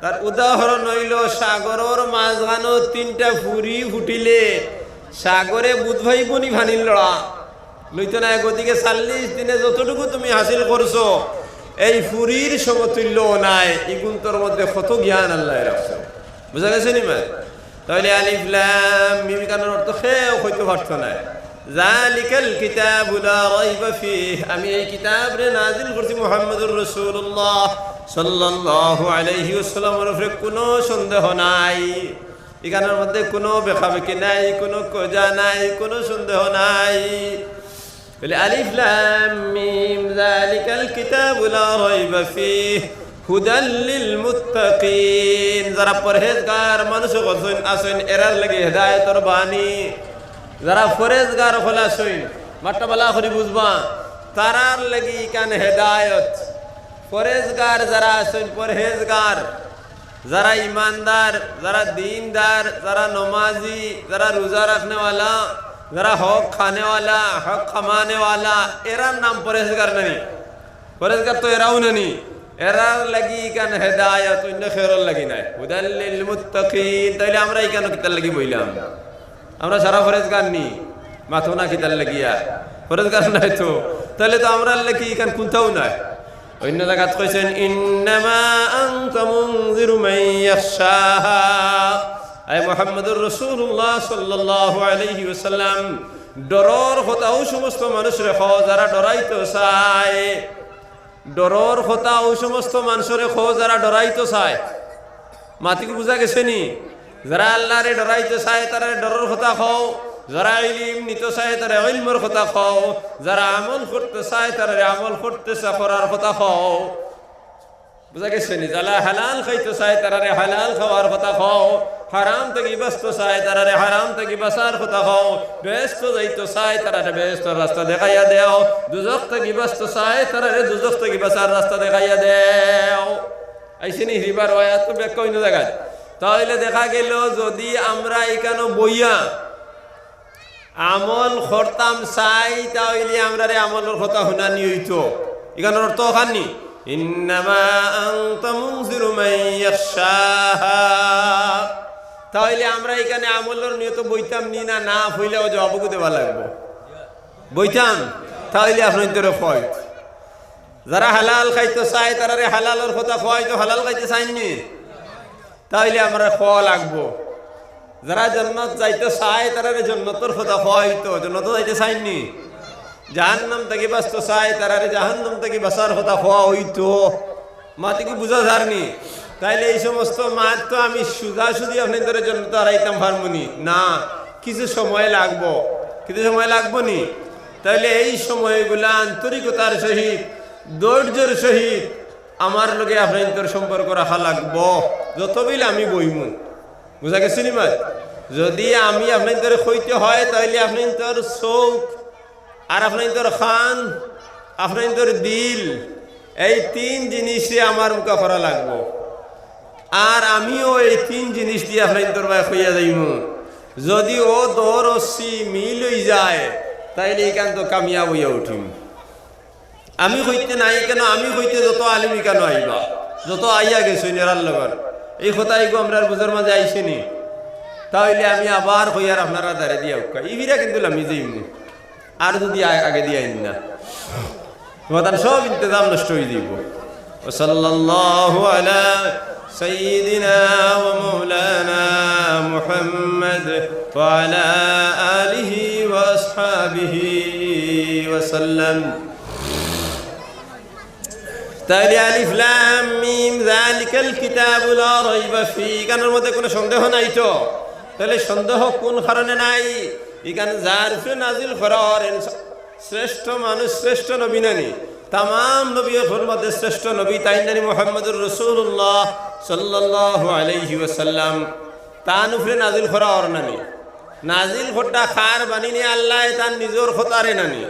তার উদাহরণ অইলো, সাগরর মাঝখানো তিনটা ফুরি ফুটিলে সাগরে বুঝ পাইবো নি পানির লড়া? লইতো নায়। গতিকে চাল্লিশ দিনে যতটুকু তুমি হাসিল করছো, এই ফুরির সমতুল্য নায়। ইগুনতর মধ্যে কত জ্ঞান আল্লায় রাখছইন। বুঝা গেছে নি মা? তাইলে আলিফ লাম মিম ইখানর অর্থ কেউ কইতো পারতো নায়। যালিকাল কিতাবু লা রাইবা ফিহ, আমি এই কিতাবরে নাজিল করছি মুহাম্মদুর রাসূলুল্লাহ সাল্লাল্লাহু আলাইহি ওয়াসাল্লামর উপরে কুনু সন্দেহ নাই। ইখানর মধ্যে কুনু বেকাবেকি নাই, কুনু কজা নাই, কুনু সন্দেহ নাই। বুলে, আলিফ লাম মিম, যালিকাল কিতাবু লা রাইবা ফিহ, হুদাল লিল মুত্তাকিন। যারা পরহেজগার মানুষ অকল আছইন, আছইন, এরার লাগি হেদায়েতর বাণী। যারা পরহেজগার অকল আছইন, মাতটা বালা করি বুঝবা, তারার লাগি ইখান হেদায়েত। পরহেজগার যারা আছইন, পরহেজগার, যারা ইমানদার, যারা দিনদার, যারা নমাজি, যারা রোজা রাখনেওয়ালা, যারা হক খানেওয়ালা, হক কামানেওয়ালা, এরার নাম পরহেজগার নানি? পরহেজগার তো এরাও নানি। এরার লাগি ইখান হেদায়েত, অইন্য কেউরর লাগি নায়। হুদাল লিল মুত্তাকিন। তাইলে আমরা ইখানো কিতার লাগি বইলাম? আমরা সারা পরহেজগার নি, মাতো না কিতার লাগিয়া? পরহেজগার নায় তো। তাইলে তো আমরার লাগি ইখান কুন্তাও নায়। অইন্য জাগাত কইছইন, "ইন্নামা আনতা মুনজিরু মান ইয়াখশাহা।" আয় মুহাম্মদুর রাসূলুল্লাহ সাল্লাল্লাহু আলাইহি ওয়াসাল্লাম, ডরর কথা অউ সমস্ত মানুষরে কও, যারা ডরাইতো চায়। ডরর কথা অউ সমস্ত মানষরে কও, যারা ডরাইতো চায়। মাতিক বুঝা গেছে নি? যারা আল্লারে ডরাইতো চায়, তারারে ডরর কথা কও। যারা ইলিম নিতো চায়, তারারে ইলমর কথা কও। যারা আমল করতো চায়, তারারে আমল করতে চা-, করার কথা কও। বুঝা গেছে নি? যারা হালাল খাইতো চায়, তারারে হালাল খাওয়ার কথা কও। হারাম থাকি বাঁচতো চায়, তারারে হারাম থাকি বাঁচার কথা কও। বেহেস্তো যাইতো চায়, তারারে বেহেস্তর রাস্তা দেখাইয়া দেও। দুজখ থাকি বাঁচতো চায়, তারারে দুজখ থাকি বাঁচার রাস্তা দেখাইয়া দেও। আইছে নি? হিবার আয়াত তো ব্যাখ্যা অইন্য জাগাত। তাইলে দেখা গেল, যদি আমরা ইকানো বইয়া আমল করতাম চাই, তাইলে আমরারে আমলর কথা হুনানি অইতো। ইকানোর অর্থ অখান নি, "ইন্নামা আনতা মুনজিরু মান ইয়াখশাহা।" তাইলে আমরা ইকানো আমলর নিয়তো বইতাম নি না, না, পইলাউ জবাবগু দেওয়া লাগবো। বইতাম, তাইলে আপনাইন্তরে কইত। যারা হালাল খাইতো চায়, তারারে হালালর কথা কওয়া অইতো, হালাল খাইতে চাইন নি? তাইলে আমরারে কওয়া লাগবো। যারা জন্নত যাইতো চায়, তারারে জন্নতর কথা কওয়া অইতো, জন্নতো যাইতে চাইন নি? জাহান্নাম থাকি বাঁচতো চায়, তারারে জাহান্নাম থাকি বাঁচার কথা কওয়া অইতো। মাতিগু বুঝা যার নি? তাইলে এই সমস্ত মাত তো আমি সুজাসুজি আপনাইন্তরে জন্নতো হারাইতাম পারমু নি? না, কিছু সময় লাগবো। কিছু সময় লাগবো নি? তাইলে এই সময়গুলা আন্তরিকতার সহিত, ধৈর্যর সহিত আমার লগে আপনাইন্তর সম্পর্ক রাখা লাগবো, যতবিল আমি বইমু। বুঝা গেছে নি মাত? যদি আমি আপনাইন্তরে কইতে হয়, তাইলে আপনাইন্তর চউখ আর আপনাইন্তর কান, আপনাইন্তর দিল, এই তিন জিনিসে আমার মুখা করা লাগবো। আর আমিও এই তিন জিনিস দিয়া আপনাইন্তর বায় কইয়া যাইমু। যদি অউ দর রশি মিল অই যায়, তাইলে ইকান তো কামিয়াব অইয়া উঠিম। আমি কইতে নাই কেনে, আমি কইতে যত আলিম ইকানো আইবা, যত আইয়া গেছইন এরার লগর, এই কথা ইগু আমরার বুঝর মাঝে আইছে নি? তাইলে আমি আবার কইয়ার আপনারা দারে দিয়া উক্কা, ইবিরা কিন্তু লামি যাইমু। আর যদি আ-, আগে দিয়া আইন না, তোমার সব ইন্তেজাম নষ্ট অই যাইবো। وصلى الله على سيدنا ومولانا محمد وعلى آله وأصحابه وسلم। তাইলে আলিফ লাম মিম যালিকাল কিতাবু লা রাইবা ফি, ইকানোর মধ্যে কোনো সন্দেহ নাই তো? তাইলে সন্দেহ কোন কারণে নাই? ইকান যার উপরে নাজিল করা অর, শ্রেষ্ঠ মানুষ, শ্রেষ্ঠ নবী নানি? তামাম নবী অকলর মধ্যে শ্রেষ্ঠ নবী তাইন নানি মুহাম্মদুর রাসূলুল্লাহ সাল্লাল্লাহু আলাইহি ওয়াসাল্লাম। তান উপরে নাজিল করা অর নানি? নাজিল করতা কার বাণী নি? আল্লায় তান নিজর কথারে নানি?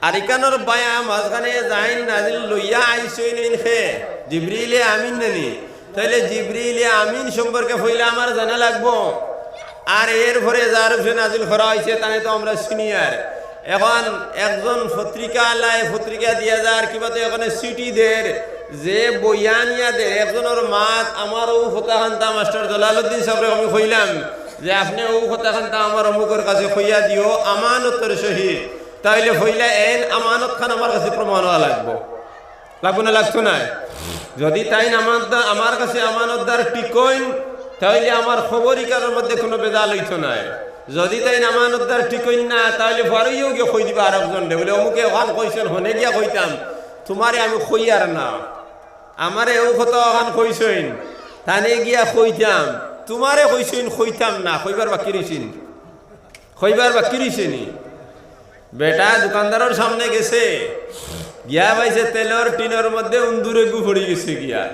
আর ইকানোর বায় মাঝখানে যাইন নাজিল লইয়া আইছইন ইন কে? জিবরিলে আমিন নানি? তাইলে জিবরিলে আমিন সম্পর্কে পয়লা আমার জানা লাগবো। আর এরপরে যার উপরে নাজিল করা অইছে, তানে তো আমরা senior। এখন একজন পত্রিকা আলায় পত্রিকা দিয়া যার, কিবা তো এখানে চিঠি দের, যে বইয়া নিয়া দের, একজনর মাত আমার অউ কথাখানতা মাস্টার জালালউদ্দিন সাবরে আমি কইলাম যে, "আপনে অউ কথাখানতা আমার অমুকর কাছে কইয়া দিও, আমানতর সহিত।" তাইলে পয়লা এন আমানতখান আমার কাছে প্রমাণ অওয়া লাগবো। লাগবো না, লাগতো নায়? যদি তাইন আমানতদার, আমার কাছে আমানতদার ঠিকইন, তাইলে আমার খবর ইকানোর মধ্যে কোনো বেজাল অইতো নায়। যদি তাইন আমানতদার ঠিকইন না, তাইলে পরেও গিয়া কই দিবা আরকজনরে, বুলে, "অমুকে অখান কইছইন, হনে গিয়া কইতাম, তুমারে আমি কইয়ার না। আমারে অউ কথা অখান কইছইন, তানে গিয়া কইতাম, তুমারে কইছইন, কইতাম না, কইবার বাকি রইছে নি?" কইবার বাকি রইছে নি? বেটা দোকানদারর সামনে গেছে, গিয়া পাইছে তেলর টিনর মধ্যে উন্দুর এগু পড়ি গেছে গিয়া।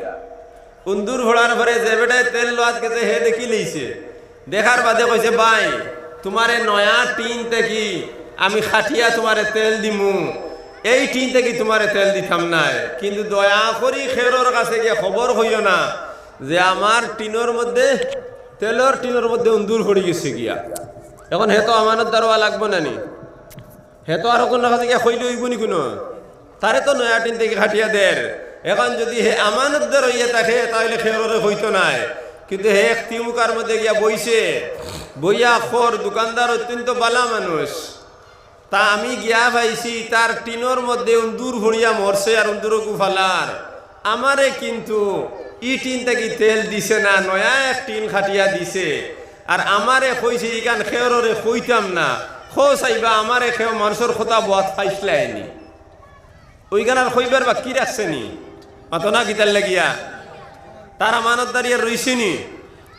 উন্দুর পড়ার পরে যে বেটায় তেল লওয়াত গেছে, হে দেখিলাইছে। দেখার বাদে কইছে, "ভাই, তুমারে নয়া টিন থাকি আমি কাটিয়া তুমারে তেল দিমু, এই টিন থাকি তুমারে তেল দিতাম নায়, কিন্তু দয়া করি কেউরর কাছে গিয়া খবর কইও না যে আমার টিনর মধ্যে, তেলর টিনর মধ্যে উন্দুর পড়ি গেছে গিয়া।" এখন হে তো আমানতদার অওয়া লাগবো না নি? হে তো আর অকলর কাছে গিয়া কইলে অইবো নি কুনু? তারে তো নয়া টিন থাকি কাটিয়া দের। এখন যদি হে আমানতদার অইয়া থাকে, তাইলে কেউররে কইতো নায়। কিন্তু হে এক তিমুকার মধ্যে গিয়া বইছে, বইয়া কর, দোকানদার অত্যন্ত বালা মানুষ। তা আমি গিয়া পাইছি, তার টিনর মধ্যে উন্দুর পড়িয়া মরছে আর উন্দুরগু ফালার। আমারে কিন্তু ই টিন থাকি তেল দিছে না, নয়া এক টিন কাটিয়া দিছে। আর আমারে কইছে, "ইখান কেউররে কইতাম না, কও চাইবা আমারে কেউ মানষর কথা বওয়াত পাইছলায় নি।" অউখান আর কইবার বাকি রাখছে নি? মাতো না কিতার লাগিয়া? তার আমানতদারি আর রইছে নি?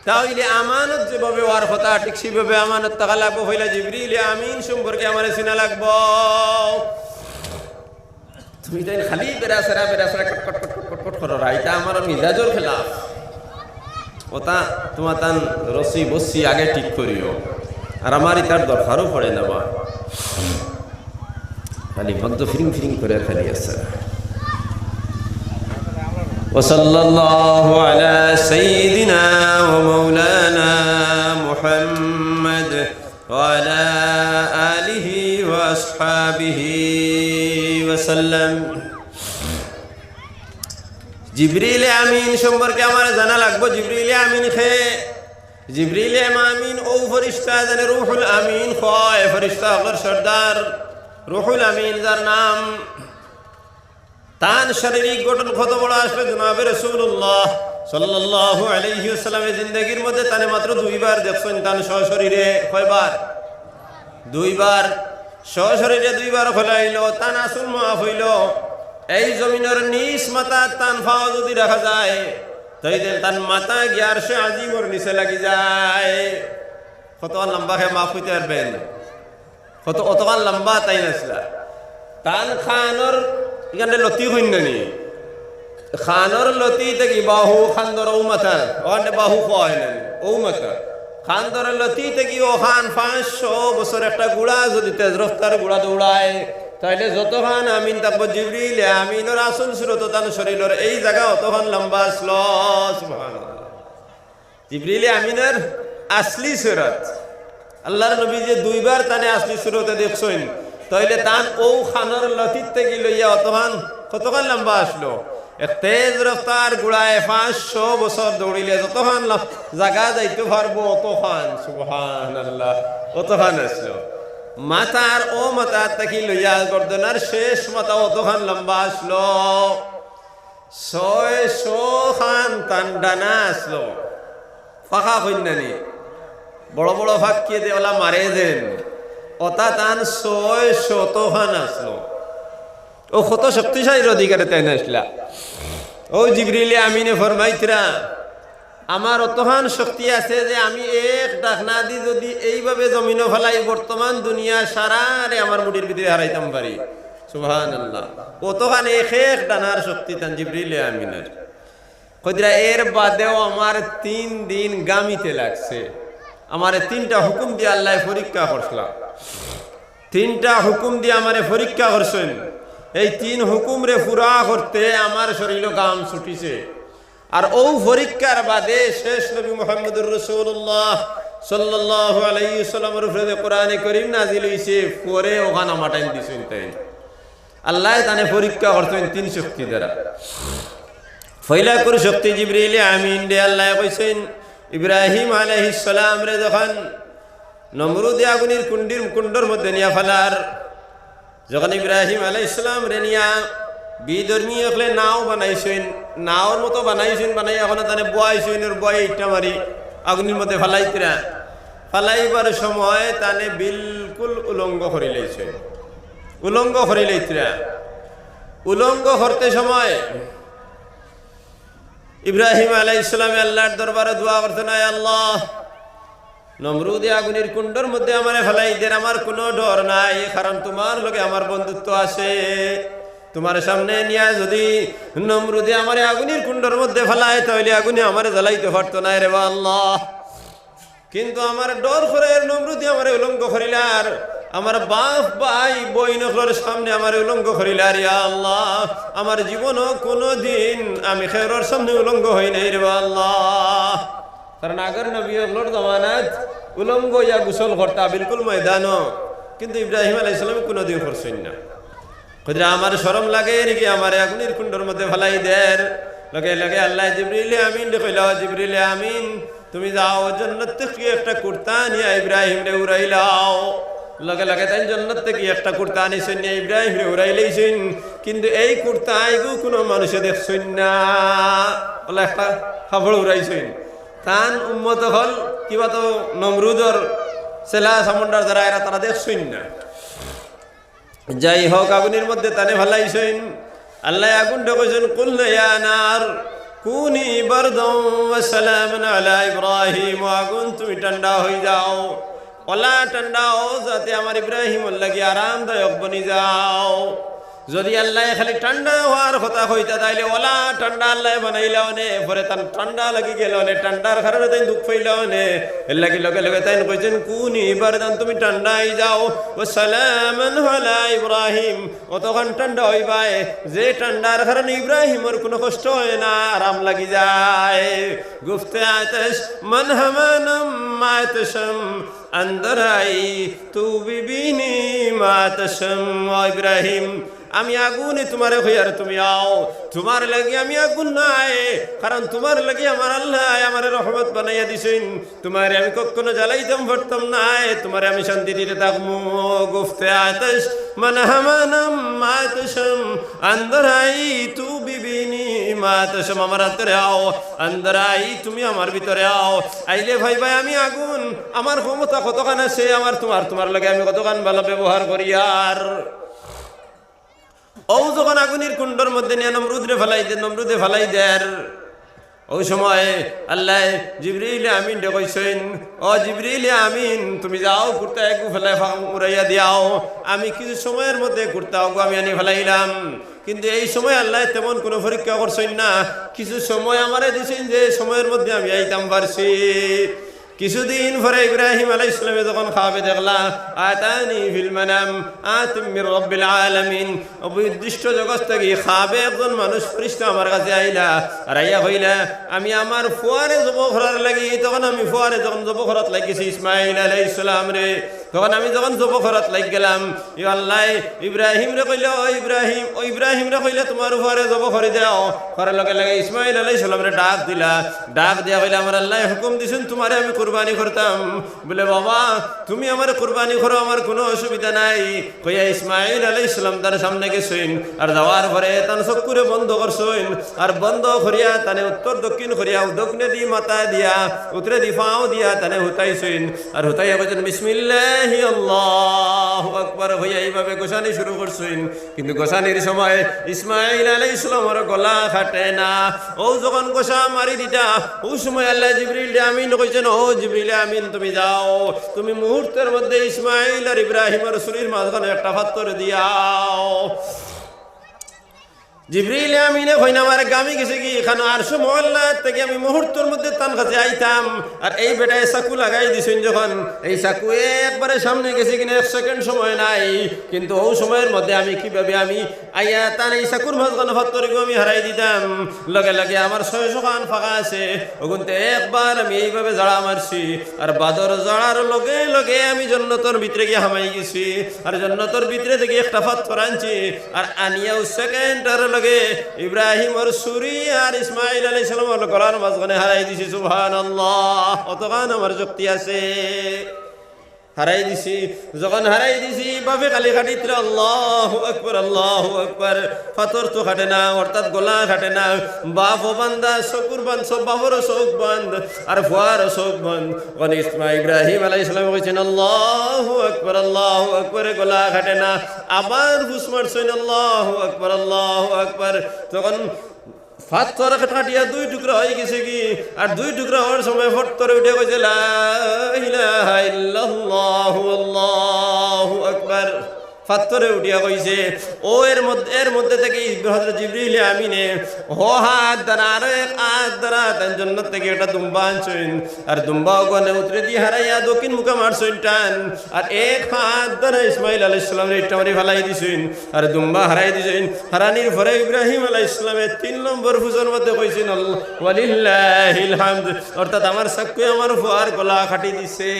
তাইলে আমানত যেভাবে অওয়ার কথা, ঠিক সেইভাবে আমানত থাকা লাগবো। পয়লা জিবরিল আমিন সম্পর্কে আমারে চিনা লাগবো। তুমি তাইন খালি বেড়াছেড়া, বেড়াছেড়া, কট, কট, কট, কট, কট, কট করো, ইটা আমার মিজাজর খেলাফ। অতা তুমার তান রশি বশি আগে ঠিক করিও। আর আমার ইতার দরকারও পড়ে না বা। খালি ভক্ত ফিরিং ফিরিং করে খালি আছে। وصلى الله على سيدنا ومولانا محمد وعلى آله وأصحابه وسلم. জিবরিল আমিন সম্পর্কে আমার জানা লাগবো। জিবরিল আমিন খে? জিবরিল আমিন ও ফরিস্তা, যারে রুহুল আমিন কয়, ফরিস্তা অকলর সর্দার রুহুল আমিন, যার নাম। তান শারীরিক গঠন কত বড় আসলে জনাবে রাসূলুল্লাহ সাল্লাল্লাহু আলাইহি ওয়াসাল্লামে জিন্দেগির মধ্যে তানে মাত্র দুইবার দেখছইন তান সশরীরে। কয়বার? দুইবার। সশরীরে দুইবার খোলা অইলো, তান আসল মাফ অইলো। এই জমিনর নিচ মাথা তান পাও যদি রাখা যায়, তাইলে তান মাথা গিয়া আরশে আজিমর নিচে লাগি যায়। কত লম্বা হে মাফ অইতে পারবেন? কত, অতখান লম্বা তাইন আছলা। তান কানর ইখানে লতি কইন না নি? কানর লতি থাকি বাহু, কান্দর ও মাথা, ওখানে বাহু কয় না নি? ও মাথা। কান্দর লতি থাকি ওখান পাঁচশো বছর একটা ঘোড়া যদি তেজ রফতার ঘোড়া দৌড়ায়, তাইলে যতখান আমিন থাকবো জিবরিল আমিনর আসল সুরত তান শরীরর এই জাগা অতখান লম্বা আছলো। সুবহানাল্লাহ। জিবরিল আমিনর আসলি সুরত। আল্লাহর নবী যে দুইবার তানে আসলি সুরতে দেখছইন, তাইলে তান ও কানর লতির থাকি লইয়া অতখান, কতখান লম্বা আছলো? এক তেজ রফতার ঘোড়ায় পাঁচশো বছর দৌড়িলে যতখান ল-, জাগা যাইতে পারবো অতখান, সুবহানাল্লাহ, অতখান আছলো। মাথার ও মাথার থাকি লইয়া গর্দনার শেষ মাথা অতখান লম্বা আছলো। ছয়শো খান তান ডানা আছলো। পাখা কইন না নি? বড় বড় ফাক্কিয়ে দে ওলা মারে দেন। ওটা তান ছয়শত খান আছলো। ও কত শক্তিশালীর অধিকারী তাইন আছলা। ও জিবরিলে আমিনে ফরমাইতরা, আমার অতখান শক্তি আছে যে আমি এক ডাকনা দি যদি এইভাবে জমিনো ফালাই বর্তমান দুনিয়া সারারে আমার মুঠির ভিতরে হারাইতাম পারি। সুবহানাল্লাহ। অতখান এক এক ডানার শক্তি তান জিবরিলে আমিনর। কইতরা, এর বাদেও আমার তিন দিন গামিতে লাগছে। আমারে তিনটা হুকুম দিয়া আল্লায় পরীক্ষা করছলা। তিনটা হুকুম দিয়া আমারে পরীক্ষা করছইন। এই তিন হুকুমরে পুরা করতে আমার শরীরো গাম ছুটিছে। আর ও পরীক্ষার বাদে শেষ নবী মুহাম্মদুর রাসূলুল্লাহ সাল্লাল্লাহু আলাইহি ওয়াসাল্লামর উপরে যে কোরআনে করিম নাজিল অইছে, পরে ওখান আমার টাইম দিছইন তাইন। আল্লায় তানে পরীক্ষা করছইন তিন শক্তি দ্বারা। পয়লা করে শক্তি জিবরিলে আমিনরে আল্লায় কইছইন, ইব্রাহিম আলাইহিস সালামরে যখন নমরুদে আগুনের কুণ্ডির, কুণ্ডর মধ্যে নিয়া ফালার, যখন ইব্রাহিম আলাইহিস সালামরে নিয়া বিধর্মী অকলে নাও বানাইছইন, নাওর মতো বানাইছইন, বানাই অখনো তানে বওয়াইছইন, আর বওয়াই ইটা মারি আগুনের মধ্যে ফালাইতরা, ফালাইবার সময় তানে বিলকুল উলঙ্গ করিলাইছইন। উলঙ্গ করিলাইতরা। উলঙ্গ করতে সময় ইব্রাহিম আলাইহিস সালামে আল্লাহর দরবারে দোয়া করছইন, "আয় আল্লাহ, নমরুদে আগুনের কুণ্ডর মধ্যে আমারে ফালাই দের, আমার কোনো ডর নাই, কারণ তুমার লগে আমার বন্ধুত্ব আছে। তুমার সামনে নিয়া যদি নমরুদে আমারে আগুনের কুণ্ডর মধ্যে ফালায়, তাইলে আগুনে আমারে জ্বালাইতে পারতো নায় রে বা আল্লাহ।" কিন্তু আমার ডর করের নমরুদে আমারে উলঙ্গ করিলার, আমার বাপ ভাই বইন অকলর সামনে আমারে উলঙ্গ করিলার, ইয়া আল্লাহ, আমার জীবনও কোনো দিন আমি কেউরর সামনে উলঙ্গ হই নাই রে বা আল্লাহ। কারণ আগর নবী অকলর জমানাত উলঙ্গ ইয়া গোসল করতা বিলকুল ময়দানো, কিন্তু ইব্রাহিম আলাইহিস সালামে কোনোদিন করছইন না। কইরা, "আমার শরম লাগে নাকি আমারে আগুনের কুণ্ডর মধ্যে ফালাই দের?" লগে লগে আল্লাহ জিবরিলে আমিনরে কইলা, "জিবরিলে আমিন, তুমি যাও, জন্নত থাকি একটা কুর্তা নিয়া ইব্রাহিমরে উড়াইলাও।" লগে লগে তাইন জন্নত থাকি একটা কুর্তা আনিছইন, নিয়া ইব্রাহিমরে উড়াইলাইছইন। কিন্তু এই কুর্তা আইগু কোনো মানুষে দেখছইন না। অলা একটা কাপড় উড়াইছইন। তান উম্মত অকল কিবা তো নমরুদর ছেলা চামুন্ডার যারা এরা তারা দেখছইন না। যাই হোক, আগুনের মধ্যে তানে ফালাইছইন। আল্লায় আগুনরে কইছইন, "কুলনা ইয়া নার, কুনি বারদাও ওয়া সালামান আলা ইব্রাহিম।" ও আগুন, তুমি ঠান্ডা হই যাও, অলা ঠান্ডা হও, যাতে আমার ইব্রাহিমর লাগি আরামদায়ক বনি যাও। যদি আল্লায় খালি ঠান্ডা অওয়ার কথা কইতা, তাইলে অলা ঠান্ডা আল্লায় বানাইলা অনে, পরে তান ঠান্ডা লাগি গেল অনে, ঠান্ডার কারণে তাইন দুখ পাইলা অনে। এরলাগি লগে লগে তাইন কইছইন, "কুনি বারদান", তুমি ঠান্ডা অই যাও, "ওয়া সালামান আলা ইব্রাহিম", অতখান ঠান্ডা অইবায়, যে ঠান্ডার কারণে ইব্রাহিমর কুনু কষ্ট অয় না, আরাম লাগি যায়। "গুফতে আতশ মন হামানম মাতশম, আন্দর আই তু বিবিনি মাতশম।" ও ইব্রাহিম, আমি আগুনে তুমারে কইয়ার তুমি আও, তুমার লাগি আমি আগুন নায়, কারণ তুমার লাগি আমার আল্লায় আমারে রহমত বানাইয়া দিছইন। তুমারে আমি কখনো জ্বালাইতাম পারতাম নায়, তুমারে আমি শান্তি দিতে থাকমু। "গুফতে আতশ মন হামানম মাতশম, আন্দর আই তু বিবিনি মাতশম।" আমার আতরে আও, আন্দর আই তুমি আমার ভিতরে আও। আইলে পাইবায় আমি আগুন, আমার ক্ষমতা কতখান আছে, আমার তুমার, তুমার লগে আমি কতখান ভালা ব্যবহার করিয়ার। অউ যখন আগুনির কুণ্ডর মধ্যে নিয়া নমরুদরে ফালাই দে, নমরুদে ফালাই দের, অউ সময় আল্লায় জিবরিল আমিনরে কইছইন, "ও জিবরিল আমিন, তুমি যাও কুর্তা এগু ফালাই ফা-, উড়াইয়া দিয়াও, আমি কিছু সময়র মধ্যে কুর্তা অগু আমি আনি ফালাইলাম।" কিন্তু এই সময় আল্লায় তেমন কুনু পরীক্ষা করছইন না, কিছু সময় আমারে দিছইন যে সময়র মধ্যে আমি আইতাম পারছি। কিছুদিন পরে ইব্রাহিম আলাইহিস সালামে যখন খাবে দেখলা, "আতানি ফিল মানাম আতিম মির রাব্বিল আলামিন", অবিদৃষ্ট জগৎ থাকি খাবে একজন মানুষ ফিরিস্তা আমার কাছে আইলা, আর আইয়া কইলা, "আমি আমার ফুয়ারে জব করার লাগি", তখন আমি ফুয়ারে যখন জব করাত লাগিছি ইসমাইল আলাইহিস সালামরে, তখন আমি যখন জব করাত লাগি গেলাম, ই আল্লায় ইব্রাহিমরে কইলা, "ও ইব্রাহিম, ও ইব্রাহিমরে কইলা, তুমার ফুয়ারে জব করি দেও।" করার লগে লগে ইসমাইল আলাইহিস সালামরে ডাক দিলা, ডাক দিয়া কইলা, "আমার আল্লায় হুকুম দিছইন, তুমারে আমি কুরবানি করতাম।" বলে, "বাবা, তুমি আমারে কুরবানি করো, আমার কুনু অসুবিধা নাই।" কইয়া ইসমাইল আলাইহিস সালাম তার সামনে গেছইন, আর যাওয়ার পরে তান চক্ষুরে বন্ধ করছইন, আর বন্ধ করিয়া তানে উত্তর দক্ষিণ করিয়া, দক্ষিণেদি মাথা দিয়া, উত্তরেদি পাও দিয়া তানে হুতাইছইন, আর হুতাইয়া কইছইন, "বিসমিল্লাহি আল্লাহু আকবার" কইয়া এইভাবে গোসানি শুরু করছইন। কিন্তু গোসানির সময় ইসমাইল আলাইহিস সালামর গলা কাটে না। অউ যখন গোসা মারি দিতা, অউ সময় আল্লায় জিবরিল আমিন কইছইন, "ও জিবরিল আমিন, তুমি যাও, তুমি মুহূর্তর মধ্যে ইসমাইল আর ইব্রাহিমর ছুরির মাঝখানো একটা পাথর দিয়াও।" জিবরিল আমিনে কইন, "আমার গামি গেছে কি, ইখানো আরশে মুআল্লা থাকি আমি মুহূর্তর মধ্যে তান কাছে আইতাম।" আর এই বেটায় চাকু লাগাই দিছইন যখন, এই চাকু একবারে সামনে গেছে কিনা এক সেকেন্ড সময় নাই, কিন্তু অউ সময়র মধ্যে আমি কিভাবে আমি আইয়া তান এই চাকুর মাঝখানো পাথরগু আমি হারাই দিতাম, লগে লগে আমার ছয়শ খান ফাঁকা আছে, অগুনতে একবার আমি এইভাবে জাড়া মারছি, আর বাদর জাড়ার লগে লগে আমি জন্নতর ভিতরে গিয়া হামাই গেছি, আর জন্নতর ভিতরে থাকি একটা পাথর আনছি, আর আনিয়াউ সেকেন্ডর লগে ইব্রাহিমর ছুরি আর ইসমাইল আলাইহিস সালামর গলার মাঝখানো হারাই দিছি। সুবহানাল্লাহ, অতখান আমার শক্তি আছে। হারাই দিছি। যখন হারাই দিছি, বাপে খালি কাটিতরা, "আল্লাহু আকবার, আল্লাহু আকবার।" পাথর তো কাটে না, অর্থাৎ গলা কাটে না। বাপও বান্দা, চকুর বান্ধ, সব বাপরও চউখ বান্ধ, আর ফুয়ারও চউখ বান্ধ। তখন ইসমা-, ইব্রাহিম আলাইহিস সালামে কইছইন, "আল্লাহু আকবার, আল্লাহু আকবার", গলা কাটে না। আবার ফুস মারছইন, "আল্লাহু আকবার, আল্লাহু আকবার।" তখন পাথর কাটিয়া দুই টুকরা অই গেছে কি, আর দুই টুকরা অওয়ার সময় পাথরে উঠিয়া কইছে, "লা ইলাহা ইল্লাল্লাহু, আল্লাহু আকবার।" পাথরে উঠিয়া কইছে। অউ এর মধ্যে, এর মধ্যে থাকি হযরত জিবরিল আমিনে অউ হাত দ্বারা আরো এক হাত দ্বারা তান জন্নত থাকি একটা দুম্বা আনছইন, আর দুম্বা অগুরে উত্তরেদি হারাইয়া দক্ষিণ মুখা মারছইন টান, আর এক হাত দ্বারা ইসমাইল আলাইহিস সালামরে ইটা মারি ফালাই দিছইন। আর দুম্বা হারাই দিছইন। হারানির পরে ইব্রাহিম আলাইহিস সালামে তিন নম্বর ফুসর মধ্যে কইছইন, "আল্লাহ, ওয়ালিল্লাহিল হামদ", অর্থাৎ আমার চাকুয়ে আমার ফুয়ার গলা কাটি দিছে।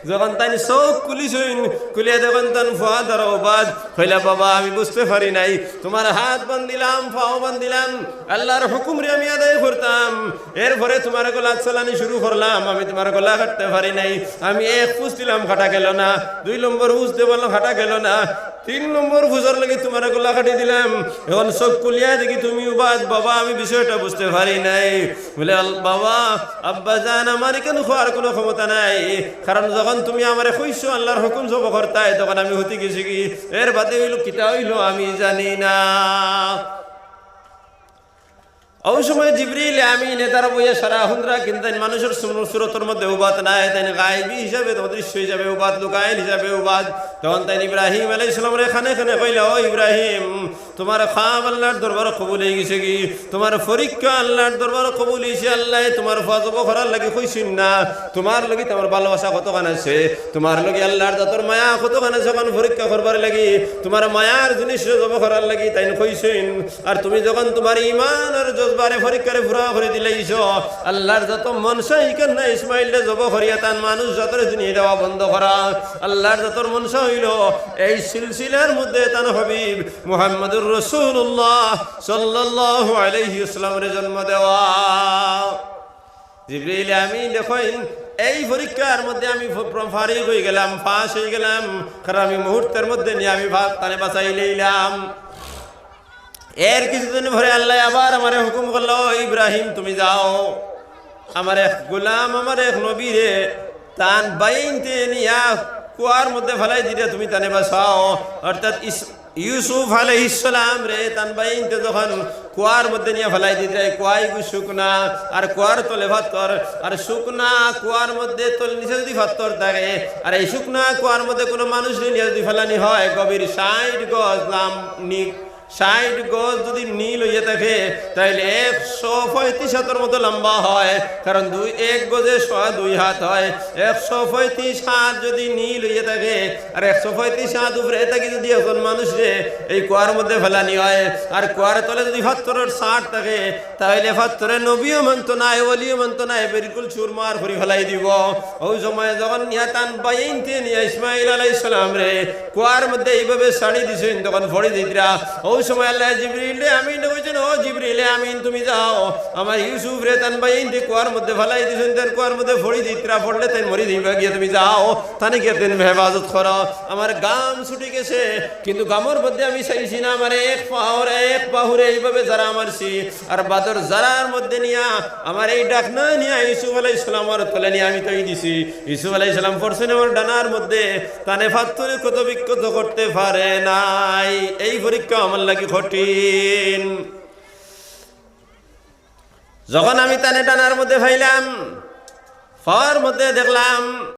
যখন তাইন চউখ খুলিছইন, খুলিয়া দেখইন তান ফুয়া দাঁড়াও বাদ, কইলা, "বাবা, আমি বুঝতে পারি নাই, তুমার হাত বান্ধিলাম, পাও বান্ধিলাম, আল্লাহর হুকুমরে আমি আদায় করতাম, এরপরে তুমার গলাত চালানি শুরু করলাম, আমি তুমার গলা কাটতে পারি নাই। আমি এক ফুস দিলাম, কাটা গেল না, দুই নম্বর ফুস দিলাম, কাটা গেল না, তিন নম্বর ফুসর লাগি তুমার গলা কাটি দিলাম। এখন চউখ খুলিয়া দেখি তুমি উবাদ, বাবা, আমি বিষয়টা বুঝতে পারি নাই।" বলে, "আল-, বাবা, আব্বাজান, আমার ইখান কওয়ার কুনু ক্ষমতা নাই, কারণ যখন তুমি আমারে কইছো আল্লাহর হুকুম জব করতায়, তখন আমি হুতি গেছি কি, এর বাদে অইলো কিতা অইলো আমি জানি না।" ওই সময় জিবরিল আমিনে তারা বইয়া সারা হুনরা, কিন্তু তাইন মানুষর সুর-, সুরতর মধ্যে উবাত নাই, তাইন গায়েবী হিসাবে, অদৃশ্য হিসাবে উবাত, লুকাইল হিসাবে উবাত। তখন তাইন ইব্রাহিম আলাইহিস সালামরে কানে কানে কইলা, "ও ইব্রাহিম, তুমার খাব আল্লার দরবারো কবুল অইগেছে গি? তুমার পরীক্ষা আল্লার দরবারো কবুল অইছে, আল্লায় তুমার ফুয়া জবো করার লাগি কইছইন না, তুমার লাগি তুমার ভালোবাসা কতখান আছে, তুমার লাগি আল্লার জাতর মায়া কতখান আছে, অখান পরীক্ষা করবার লাগি, তুমার মায়ার জিনিসরে জবো করার লাগি তাইন কইছইন।" আর তুমি যখন তুমার ইমানর জজবারে পরীক্ষারে পুরা করি দিলাইছো, আল্লার জাতো মনশা ইখান না ইসমাইলরে জবো করিয়া তান মানুষ জাতরে দুনিয়া দেওয়া বন্ধ করা। আল্লার জাতর মনশা অইলো এই সিলসিলার মধ্যে তান হাবিব মুহাম্মদুর রাসূলুল্লাহ সাল্লাল্লাহু আলাইহি ওয়াসাল্লামরে জন্ম দেওয়া। জিবরিল আমিন দেখইন, এই পরীক্ষার মধ্যে আমি ফ-, ফ-, ফারিগ অইগেলাম, পাশ অইগেলাম, কারণ আমি মুহূর্তর মধ্যে নিয়া আমি ফা-, তানে বাঁচাই লইলাম। এর কিছুদিন পরে আল্লায় আবার আমারে হুকুম করলা, "ও ইব্রাহিম, তুমি যাও, আমার এক গোলাম, আমার এক নবীরে তান বাইনতে নিয়া কুয়ার মধ্যে ফালাই দিরা, তুমি তানে বাঁচাও।" অর্থাৎ ইস-, ইউসুফ আলাইহিস সালামরে তান বাইনতে যখন কুয়ার মধ্যে নিয়া ফালাই দিরা, এই কুয়া ইগু শুকনা, আর কুয়ার তলে ফাত্তর, আর শুকনা কুয়ার মধ্যে তল নিচে যদি ফাত্তর থাকে, আর এই শুকনা কুয়ার মধ্যে কোনো মানুষরে নিয়া যদি ফালানি হয়, গভীর ষাইট গজ লাম-, নি-, ষাইট গজ যদি নীল অইয়া থাকে, তাইলে একশো পঁয়ত্রিশ হাতর মতো লম্বা হয়, কারণ দুই, এক গজে সোয়া দুই হাত হয়। একশো পঁয়ত্রিশ হাত যদি নীল অইয়া থাকে, আর একশো পঁয়ত্রিশ হাত উপরে থাকি যদি একজন মানুষরে এই কুয়ার মধ্যে ফালানি হয়, আর কুয়ার তলে যদি ফাত্তরর ছাট থাকে, তাইলে ফাত্তরে নবীও মানতো নায়, ওলিও মানতো নায়, বিলকুল চুরমার করি ফালাই দিবো। ওই সময় যখন নিয়া তান বাইনতে নিয়া ইসমাইল আলাইহিস সালামরে কুয়ার মধ্যে এইভাবে ছাড়ি দিছইন, তখন পড়ি যাইতরা। ওই সময় আল্লায় জিবরিলরে আমিনরে কইছইন, "ও জিবরিল আমিন, তুমি যাও, আমার ইউসুফরে তান বাইনতে কুয়ার মধ্যে ফালাই দিছইন, তান কুয়ার মধ্যে পড়ি যাইতরা, পড়লে তাইন মরি যাইবা গিয়া, তুমি যাও, তানে গিয়া তান হেফাজত করো। আমার ঘাম ছুটি গেছে, কিন্তু ঘামর মধ্যে আমি চাইছি না, আমার এক পাহুরে, এক পাহুরে এইভাবে জারা মারছি।" আর বাদর জারার মধ্যে নিয়া আমার এই ডাকনা নিয়া ইউসুফ আলাইহিস সালামর তলে নিয়া আমি থই দিছি। ইউসুফ আলাইহিস সালাম পড়ছইন আমার ডানার মধ্যে, তানে ফাত্তরে ক্ষত বিক্ষত করতে পারে নাই। এই পরীক্ষা আমার লাগি কঠিন। যখন আমি তানে ডানার মধ্যে পাইলাম, পাওয়ার মধ্যে দেখলাম